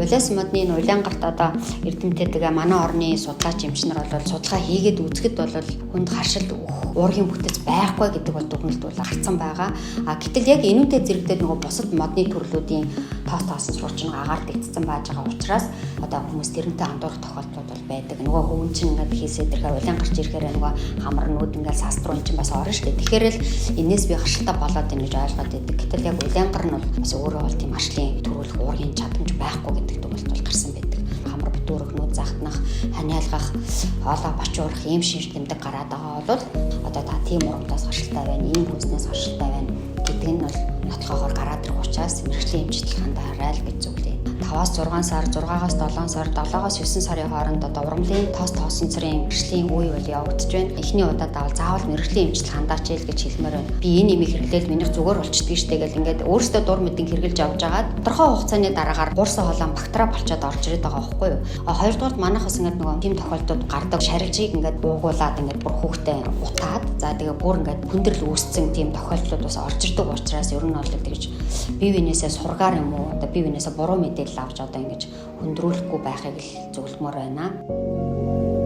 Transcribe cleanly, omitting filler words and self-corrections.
Улиас модны энэ улиангарт одоо эрдэмтэд манай орны судлаач эмч нар бол судалгаа хийгээд үзэхэд бол хүнд харшил өгөх уургийн бүтэц байхгүй гэдэг бол дүгнэлт бол гарцсан байгаа. А гэтэл яг энүүтэй зэрэгдээд нөгөө бусад модны төрлүүдийн тоос тоосон сурч агаар дэгдсэн байж байгаа учраас одоо хүмүүс тэрнтэй андуурах тохиолдлууд бол байдаг. Нөгөө хүн чинь ингээд хийсээ ирэхээр улаан гарч ирэхээр нөгөө хамар нүд ингээд саструу чинь бас орно шүү дээ. Тэгэхээр л энээс би харшилтаа болоод байна гэж ойлгоод байдаг. Гэтэл яг улаан гар нь бол бас өөрөө бол тийм харшлын төрүүлэх уургийн чадамж байхгүй гэдэг дүгнэлт бол гарсан байдаг. Хамар битүүрэх, нүд захтнах, ханиалгах, хоолой бочуурах ийм шинж тэмдэг гараад байгаа бол одоо та тийм урамтаас харшилтай байна, ийм хүнснээс харшилтай байна гэдэг нь бол нотлохоогоор гараад ирэх учраас мэргэжлийн эмч хандаарай л гэж зөвлөе. 5-аас 6 сар, 6-аас 7 сар, 7-оос 9 сарын хооронд одоо ургамлын тоос тоосонцрын мэргэжлийн үе бол явагдаж байна. Эхний удаад авал заавал мэргэжлийн эмчилгээ хандаач ил гэж хэлмээр байна. Би энэ имийг хэрэглээл минийх зүгээр болчдгийг штэ гэл ингээд өөрөөсөө дур мэдэн хэрэглэж явж байгаад тодорхой хугацааны дараагаар буурсан хоолой бактери болчоод орж ирээд байгаа байхгүй юу. А хоёрдугаарт манайх бас ингээд нөгөө тийм тохиолдлууд гардаг. Шарилжийг ингээд буугуулад ингээд бүр хүүхдээ утаад за тэгээ бүр ингээд хүндрэл үүссэн тийм тохиолдлууд бас орж ирдэг учраас ер нь бол тэгж бие биенээсээ сургаар юм уу, одоо бие биенээсээ буруу мэдээлэл авч одоо ингэж хүндрүүлэхгүй байхыг л зөвлөмөр байна.